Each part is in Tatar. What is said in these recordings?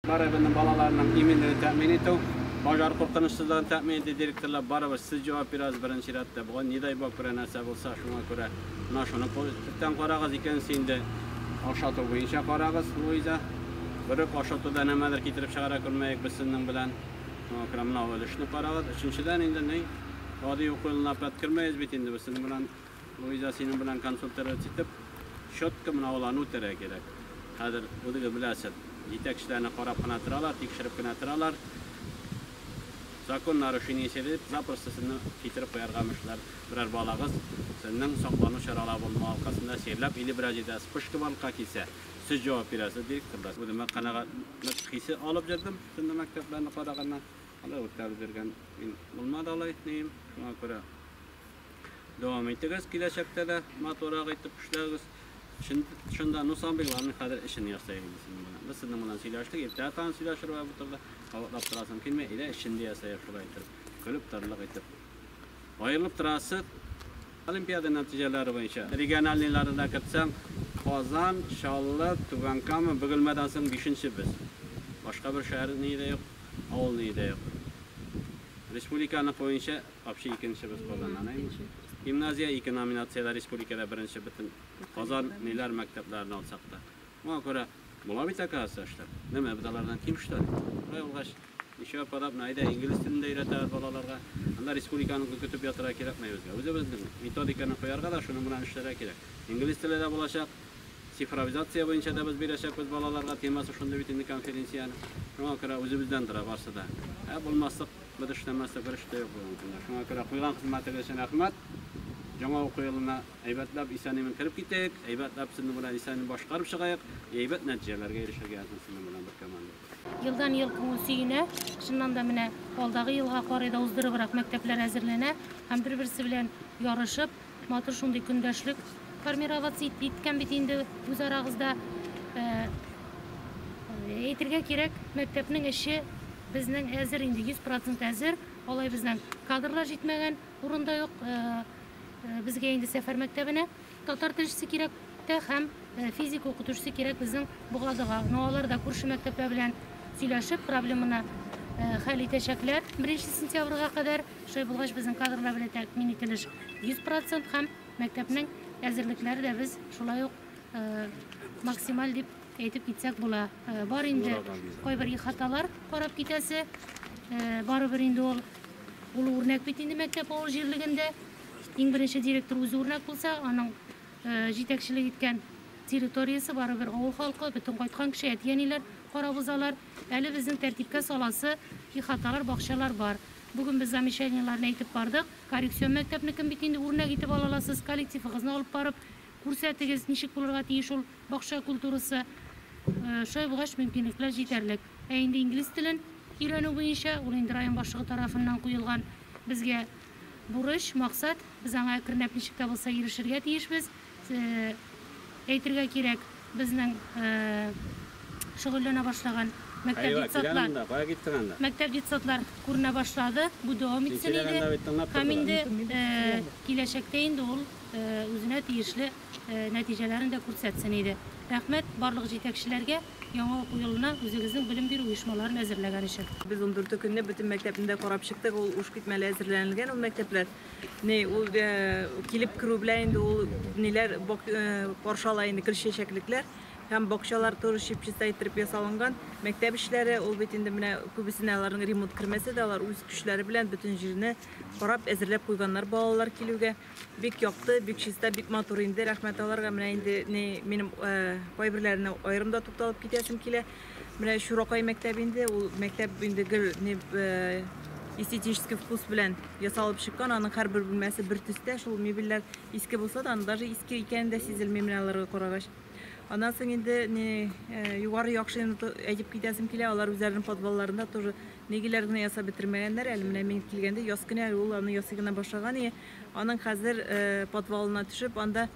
Барыбернең балаларының иминлеген тәэмин итү, пожар куркынычсызлыгын тәэмин итү директорлар барыбер сез җавап бирәсез беренче рәттә. Бүген не дай бог берәр нәрсә булса, шуңа күрә менә шуны төптән карагыз. Икенчесе инде ашату буенча карагыз, Луиза. Берүк ашатуда нәмәдер китереп чыгара күрмәек без сезнең белән. Шуңа күрә менә өлешне карагыз. Өченчедән инде ни, гади уку елына опять кермәбез бит инде без сезнең белән. Луиза синең белән консультировать итеп, четко менә аларны үтәргә кирәк. Хәзер үзегез беләсез, җитәкчеләрне карап кына торалар, тикшереп кенә торалар. Закон нарушениесе дип, запросто сезне китереп куярга мөмкиннәр. Берәр балагыз сезнең саклану чаралары булмау аркасында чирләп или берәр җирдә вспышка барлыкка килсә, сез җавап бирәсез директорлар. Үземә канәгатьлек хисе алып йөрдем, сезнең мәктәпләрне караганнан. Алай үткәреп йөргән мин булмады алай, ним. Шуңа күрә дәвам итегез, киләчәктә дә матуррак итеп эшләгез. Шунда, ну, самый главный, хәзер эшен ясайык инде сезнең белән. Без сезнең белән сөйләштек, иртәгә тагын сөйләшергә бу турыда. Кабатлап торасым килми, әйдә эшен дә ясайык шулай итеп, көлеп торырлык итеп. Аерылып торасы Олимпиада нәтиҗәләре буенча региональныйларны да кертсәң, Казан, Чаллы, Түбән Кама, Бөгелмәдән соң бишенче без. Башка бер шәһәр ни дә юк, авыл ни дә юк. Республиканы буенча вообще икенче без Казаннан, әйме? Гимназия ике номинациядә республикада беренче бөтен Казан ниләр мәктәпләрен алсак та. Моңа күрә була бит оказывается эшләп. Нәмә без алардан ким что ли? Шулай булгач, ничего подобного, әйдә инглиз телен дә өйрәтәбез балаларга. Анда республиканыкын көтеп ятырга кирәкми безгә. Үзебезнең методиканы куярга да шуның белән эшләргә кирәк. Инглиз теле дә булачак. Цифровизация буенча да без бирәчәкбез балаларга. Темасы шундый бит инде конференциянең. Шуңа күрә үзебездән тора барсы да. Ә булмаслык без эшләмәслек бер эш тә юк бүгенге көндә. Шуңа күрә куйган хезмәтегез өчен рәхмәт. Яңа уку елына әйбәтләп исән-имин кереп китик, әйбәтләп сезнең белән исән-имин башкарып чыгаек, әйбәт нәтиҗәләргә ирешергә язсын сезнең белән бер команда. Елдан-ел күңел сөенә. Чыннан да менә алдагы елга карый да уздырыбрак мәктәпләр әзерләнә һәм бер-берсе белән ярышып, матур шундый көндәшлек формироваться иткән бит инде үз арагызда. Әйтергә кирәк, мәктәпнең эше безнең әзер инде, 100% әзер. Алай безнең кадрлар җитмәгән урында юк. Безгә инде Сәфәр мәктәбенә татар телчесе кирәк тә һәм физика укытучысы кирәк безнең Богадыга. Но алар да күрше мәктәпләр белән сөйләшеп, проблеманы хәл итәчәкләр 1 сентябрьгә кадәр. Шулай булгач, безнең кадрлар белән тәэмин ителеш 100% һәм мәктәпнең әзерлекләре дә без шулай ук максималь дип әйтеп китсәк була. Бар инде кайбер ихаталар карап китәсе. Барыбер инде ул ул үрнәк бит инде мәктәп авыл җирлегендә. Иң беренче директор үзе үрнәк булса, аның җитәкчелек иткән территориясе барыбер авыл халкы, бөтен кайткан кеше, әти-әниләр карап узалар. Әле безнең тәртипкә саласы ихаталар, бакчалар бар. Бүген без замечаниеләрне әйтеп бардык. Коррекцион мәктәпнекен бит инде үрнәк итеп ала аласыз, коллективыгызны алып барып күрсәтегез, ничек булырга тиеш ул бакча культурасы. Шулай булгач, мөмкинлекләр җитәрлек. Ә инде инглиз телен өйрәнү буенча, ул инде район башлыгы тарафыннан куелган безгә бурыч, максат. Без аңа әкренләп ничек тә булса ирешергә тиешбез. Әйтергә кирәк, безнең шөгыльләнә башлаган мәктәп детсадлар, мәктәп детсадлар күренә башлады. Бу дәвам итсен иде. Һәм инде киләчәктә инде ул үзенә тиешле нәтиҗәләрен дә күрсәтсен иде. Рәхмәт барлык җитәкчеләргә яңа уку елына үзегезнең белем бирү оешмаларын әзерләгән өчен. Без 14 көнне бөтен мәктәпне дә карап чыктык. Ул уш китмәле әзерләнелгән ул мәктәпләр. Не, ул килеп керү белән инде ул ниләр каршы ала инде гөл чәчәклекләр һәм бакчалар тоже чип-чиста иттереп ясалынган. Мәктәп эшләре ул бит инде менә күбесенә аларның ремонт кермәсә дә, алар үз көчләре белән бөтен җирне карап әзерләп куйганнар балалар килүгә. Бик якты, бик чиста, бик матур инде. Рәхмәт аларга. Менә инде ни минем кайберләренә аерым да тукталып китәсем килә. Менә Чуракай мәктәбе инде, ул мәктәп инде гел ни эстетический вкус белән ясалып чыккан. Аның һәрбер бүлмәсе бер төстә, шул мебельләр иске булса да, аның даже иске икәне дә сизелми менә аларга карагач. Аннан соң инде ни югары яхшы әйтеп китәсем килә, алар үзләренең подвалларында тоже нигеләр генә ясап бетермәгәннәр. Әле менә мин килгәндә яз көне әле ул аны ясый гына башлаган иде. Аның хәзер подвалына төшеп, анда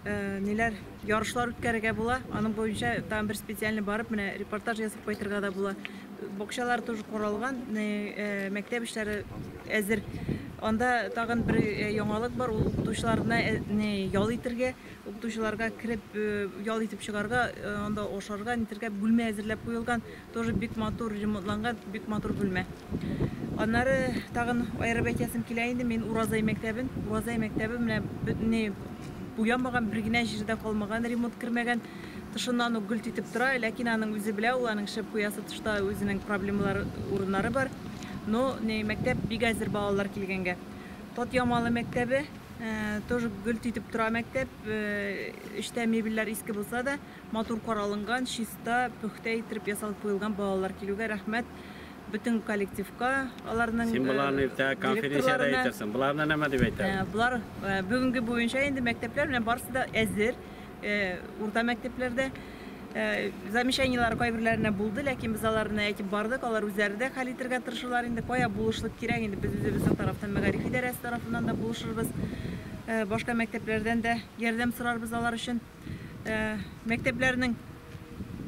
ниләр ярышлар үткәрергә була. Аның буенча тагын бер специальный барып, менә репортаж ясап кайтырга да була. Бакчалар тоже каралган, мәктәп эшләре әзер. Анда тагын бер яңалык бар, ул укытучыларны не ял итергә, укытучыларга кереп ял итеп чыгарга, анда ашарга, нитергә бүлмә әзерләп куелган. Тоже бик матур ремонтланган, бик матур бүлмә. Аннары тагын аерып әйтәсем килә инде мин Уразай мәктәбен. Уразай мәктәбе менә не буянмаган, бер генә җирдә калмаган, ремонт кермәгән. Тышыннан ук гөлт итеп тора, ләкин аның үзе белә, ул аның шәп куясы тышта үзенең проблемалары, урыннары бар. Но не мәктәп бик әзер балалар килгәнгә. Тат Ямалы мәктәбе тоже гөлт итеп тора мәктәп. Эчтә мебельләр иске булса да, матур каралынган, чиста, пөхтә иттереп ясалып куелган балалар килүгә рәхмәт бөтен коллективка, аларның Син боларны иртә конференциядә әйтерсең. Боларны нәмә дип әйтәбез? Болар бүгенге буенча инде мәктәпләр белән барысы да әзер. Урта мәктәпләрдә замечаниеләр кайберләренә булды, ләкин без аларны әйтеп бардык, алар үзләре дә хәл итәргә тырышалар инде, кая булышлык кирәк инде, без үзебезнең тарафтан мәгариф идарәсе тарафыннан да булышырбыз, башка мәктәпләрдән дә ярдәм сорарбыз алар өчен. Мәктәпләрнең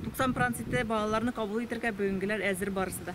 90 проценты балаларны кабул итәргә бүгенгеләр әзер барысы да.